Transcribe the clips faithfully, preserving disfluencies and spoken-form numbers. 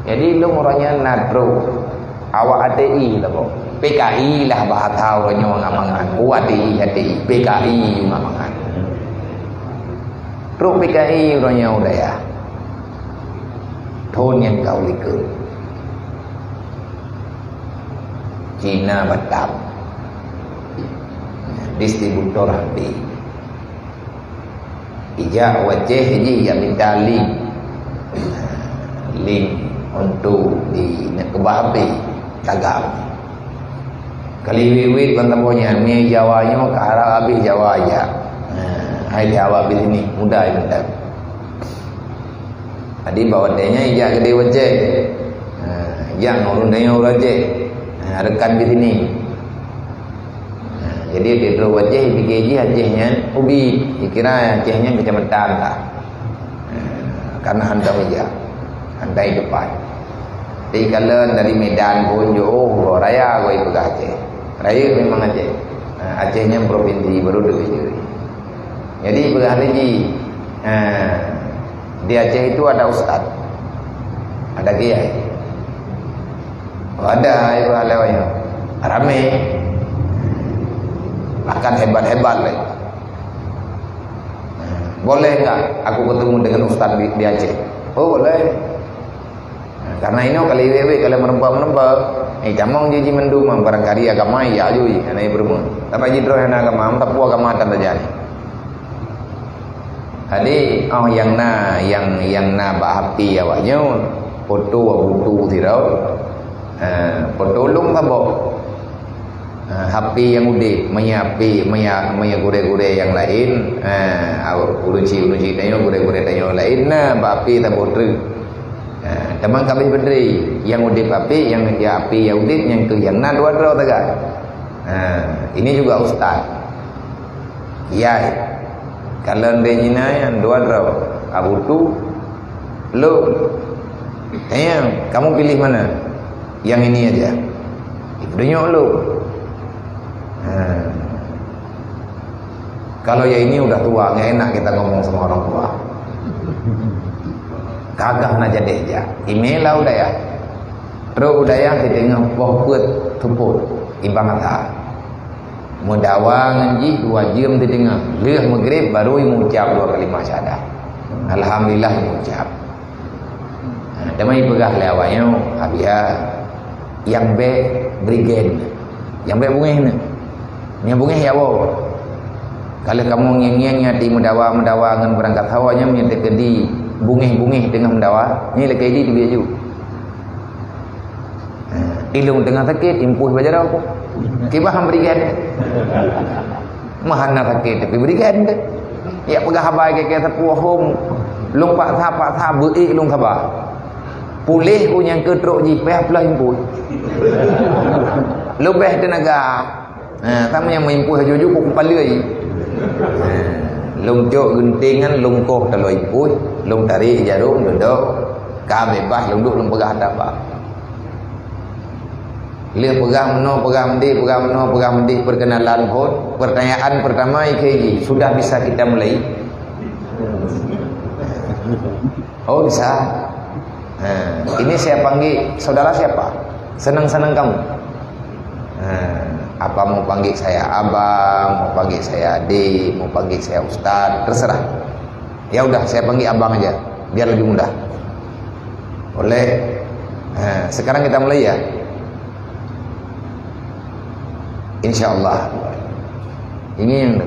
Jadi lôn uroe nyan na trok awak A T I lah boh. P K I lah bahasa uroe nyoe ngat mangat. Oh, A T I, A T I, P K I ngat mangat. Trok P K I uroe nyoe u dayah. Thon nyang ka u likot. Cina Batam. Distributor habéh. Ijak u Aceh jih, ijak minta link. Link untuk di, nak keubah H P, tagam. Kali wit-wit ban saboh nyan, mi Jawa nyoe ka harap habéh Jawa ijak. Nah, hai di awak di sini, muda minta. Jadi bak watèe nyan ijak keudéh u Aceh. Nah, ijak ngon ureueng tanyoe ureueng Aceh. Nah, rekan di sini. Nah, jadi di droe Aceh, dipike jih Aceh nyan ubit, dikira Aceh nyan kecamatan lah. Nah, karena hantom ija, hantom depan. Tapi kalau dari Medan pun jauh, raya kau peugah Aceh. Raya memang Aceh. Nah, Aceh nyan provinsi baru tu je. Jadi peugah lagi, nah, di Aceh itu ada ustaz, ada kiai. Ada ibu alawanya. Ramai. Bahkan hebat-hebat lagi. Boleh enggak aku ketemu dengan ustaz di, di Aceh? Oh, boleh. Karena inoe kali wék-wék, kali meureumpok-meureumpok. Eh, tamong jih mandum barangkali agama ya jih, aneuk peureumeun. Tapi jih droe hana agama, tapi agama tan terjadi. Jadi, oh, nyang na, nyang, nyang na bak H P awak nyoe, foto Abu Tu sidroe. Ha, foto lôn saboh. Ha, H P nyang udeb, meunyo H P, meunyo, meunyo gurèe-gurèe nyang laén, ha, ureueng chik-ureueng chik tanyoe, gurèe-gurèe tanyoe laén, na bak H P saboh treuk. Ha, teuma ka abéh beudri, nyang udeb H P, nyang, ya, H P nyang udeb, nyang keu nyang na dua droe sagai. Ha, ini juga ustaz. Yai. Kalau di Cina nyan dua droe, Abu Tu, lôn. Tanyong, kamu pilih mana? Yang ini aja. Itu denyok lôn. Ha. Kalau yang ini udah tua, nggak enak kita ngomong sama orang tua. Gagah na jadeh jak. Imela u dayah. Trok u dayah di teungoh poh peuet seupôt. Ibang ata. Meudawa ngon jih dua jeuem teudeungoe. Lheueh meugreb baru imucab dua kalimah syahadah. Alhamdulillah imucab. Ha, teuma ipeugah lé awak nyoe, "Abiha, nyang bèk bri gèt. Nyang bèk bungéh nyoe. Nyang bungéh ya woe. Kalau kamoe ngieng-ngieng nyan di meudawa-meudawa ngon beurangkat hawa nyan, nyan teukeudi bungéh-bungéh teungoh meudawa, nyan lakèe di teubiet ju." Ilong teungoh sakét, impôh bak jaroe. Kiban bri gèt. Meuhana sakét, tapi bri gèt. Ya peugah haba keu-keu sapeue hom. Lôn paksa-paksa beuék lôn saba. Puléh ku nyang keu trok jih payah ploh impôh. Leubeh teunaga. Ha, sama nyang meuimpôh aju-aju ku kepala ai. Ha, lôn cok gunting nyan lôn koh taloe impôh, lôn tarek jarum, dudoe. Ka beubaih lôn duek lôn peugah haba. Lheueh peugah meunoe, peugah meudéh, peugah meunoe, peugah meudéh, perkenalan phôn. Pertanyaan pertama ikheun jih, "Sudah bisa kita mulai?" Oh, bisa. Ha, ini saya panggil saudara siapa? Senang-senang kamu. Ha, apa mau panggil saya abang, mau panggil saya adik, mau panggil saya ustaz, terserah. Ya udah, saya panggil abang aja, biar lebih mudah. Boleh. Ha, sekarang kita mulai ya. Insya Allah. Ini yang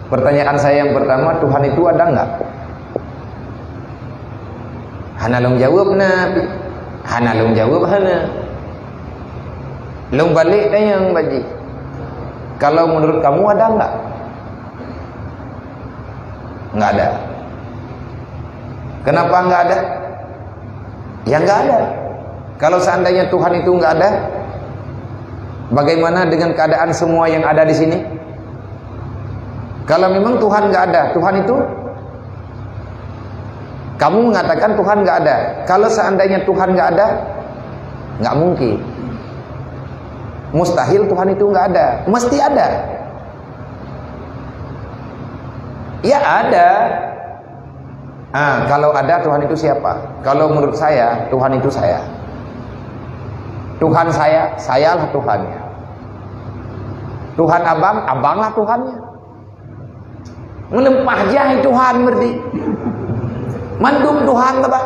Pertanyaan saya yang pertama, Tuhan itu ada enggak? Hana lôn jaweueb na, hana lôn jaweueb hana. Lôn balek tanyong bak jih. Kalau menurut kamu ada enggak? Enggak ada. Kenapa enggak ada? Ya enggak ada. Kalau seandainya Tuhan itu enggak ada, bagaimana dengan keadaan semua yang ada di sini? Kalau memang Tuhan nggak ada, Tuhan itu, kamu mengatakan Tuhan nggak ada. Kalau seandainya Tuhan nggak ada, nggak mungkin. Mustahil Tuhan itu nggak ada. Mesti ada. Ya ada. Ah, kalau ada Tuhan itu siapa? Kalau menurut saya, Tuhan itu saya. Tuhan saya, sayalah Tuhannya. Tuhan abang, abanglah Tuhannya. Meuleumpah jai Tuhan berarti. Mandum Tuhan apa?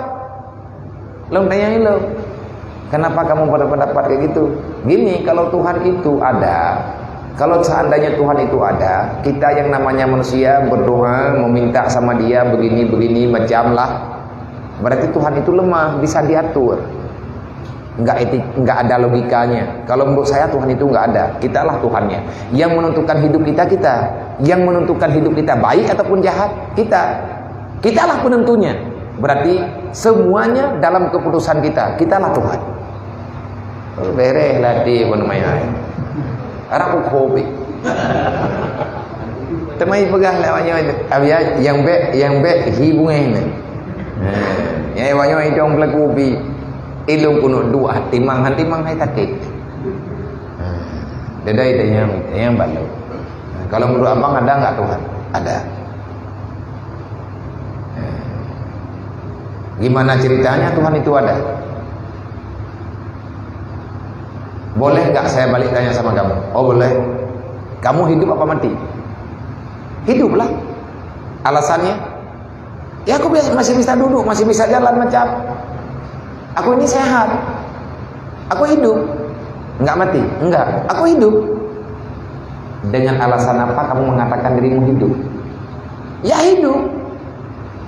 Lôn tanyong ilôn, kenapa kamu berpendapat kayak gitu? Gini, kalau Tuhan itu ada, kalau seandainya Tuhan itu ada, kita yang namanya manusia berdoa, meminta sama Dia begini-begini macam lah, berarti Tuhan itu lemah, bisa diatur. Nggak etik, nggak ada logikanya. Kalau menurut saya, Tuhan itu nggak ada. Kitalah Tuhannya. Yang menentukan hidup kita, kita. Yang menentukan hidup kita baik ataupun jahat, kita. Kitalah penentunya. Berarti semuanya dalam keputusan kita. Kitalah Tuhan. Oh, beres lah di apa namanya. Arab kopi. Teuma ipeugah lé awak nyoe, "Abi, nyang bék, nyang bék hi bungéh nyan." Ha, nyang awak nyoe idong peulaku bi. Ilôn keuneuk duek, timang han timang hai sakét. Ha, dedai tanyong, tanyong balu. Ha, kalau menurut abang ada enggak Tuhan? Ada. Ha. Gimana ceritanya Tuhan itu ada? Boleh nggak saya balik tanya sama kamu? Oh, boleh. Kamu hidup apa mati? Hiduplah. Alasannya? Ya, aku biasa, masih bisa duduk, masih bisa jalan macam. Aku ini sehat. Aku hidup. Nggak mati? Enggak. Aku hidup. Dengan alasan apa kamu mengatakan dirimu hidup? Ya, hidup.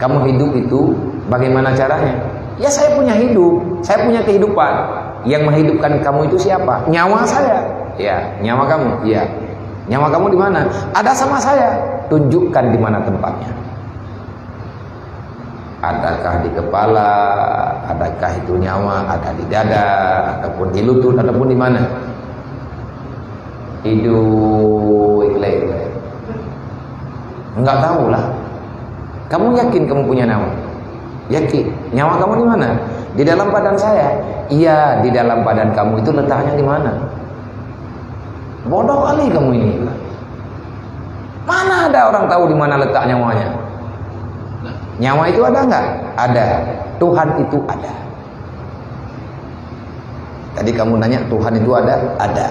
Kamu hidup itu bagaimana caranya? Ya, saya punya hidup, saya punya kehidupan. Yang menghidupkan kamu itu siapa? Nyawa saya. Ya, nyawa kamu. Ya. Nyawa kamu di mana? Ada sama saya. Tunjukkan di mana tempatnya. Adakah di kepala? Adakah itu nyawa? Ada di dada? Ataupun di lutut? Ataupun di mana? Hidup, ilek-ilek. Enggak tahulah. Kamu yakin kamu punya nyawa? Yakin. Nyawa kamu di mana? Di dalam badan saya. Iya, di dalam badan kamu itu letaknya di mana? Bodoh kali kamu ini. Mana ada orang tahu di mana letak nyawanya? Nyawa itu ada enggak? Ada. Tuhan itu ada. Tadi kamu nanya, Tuhan itu ada? Ada.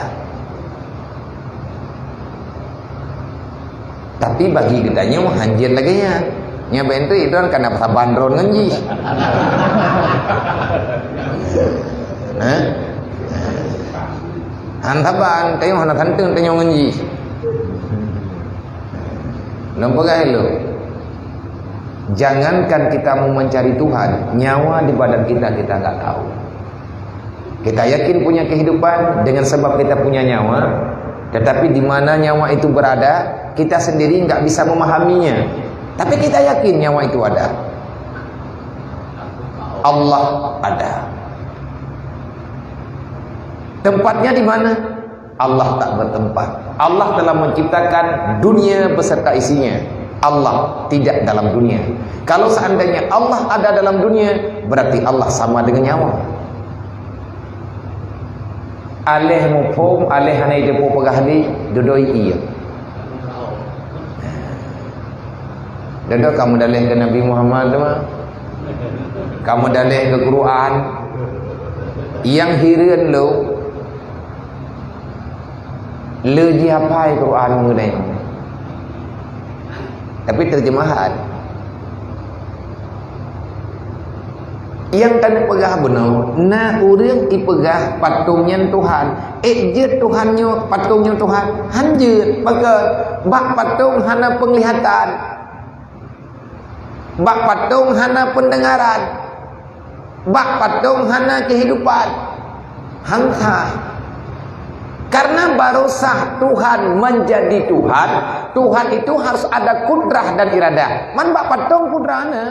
Tapi bagi geutanyoe hanjeuet lagée nyan. Nyan bak enteuk idon kana saban droe ngon jih. Hah? Han saban, tanyoe hana santeueng tanyoe ngon jih. Lôn peugah ilôn. Jangankan kita mau mencari Tuhan, nyawa di badan kita, kita nggak tahu. Kita yakin punya kehidupan dengan sebab kita punya nyawa, tetapi di mana nyawa itu berada, kita sendiri nggak bisa memahaminya. Tapi kita yakin nyawa itu ada. Allah ada. Tempatnya di mana? Allah tak bertempat. Allah telah menciptakan dunia beserta isinya. Allah tidak dalam dunia. Kalau seandainya Allah ada dalam dunia, berarti Allah sama dengan nyawa. Aléh muphom, aléh hana jiteupeue peugah lé, dudoe ie. Dudoe kamoe daleh keu Nabi Muhammad tu mah. Kamoe daleh keu Quran. Nyang hireuen lôn, le jihafai Quran meunyoe. Tapi terjemahan. Nyang ka neupeugah bunoe, na ureuëng ipeugah patong nyan Tuhan. Ék jeuet Tuhan nyoe, patong nyoe Tuhan? Han jeuet. Pakon? Bak patong hana peunglihatan. Bak patong hana peundengaran. Bak patong hana keuhidupan. Han sah. Karena baru sah Tuhan menjadi Tuhan, Tuhan itu harus ada kudrah dan iradah. Man bak patong kudrah na.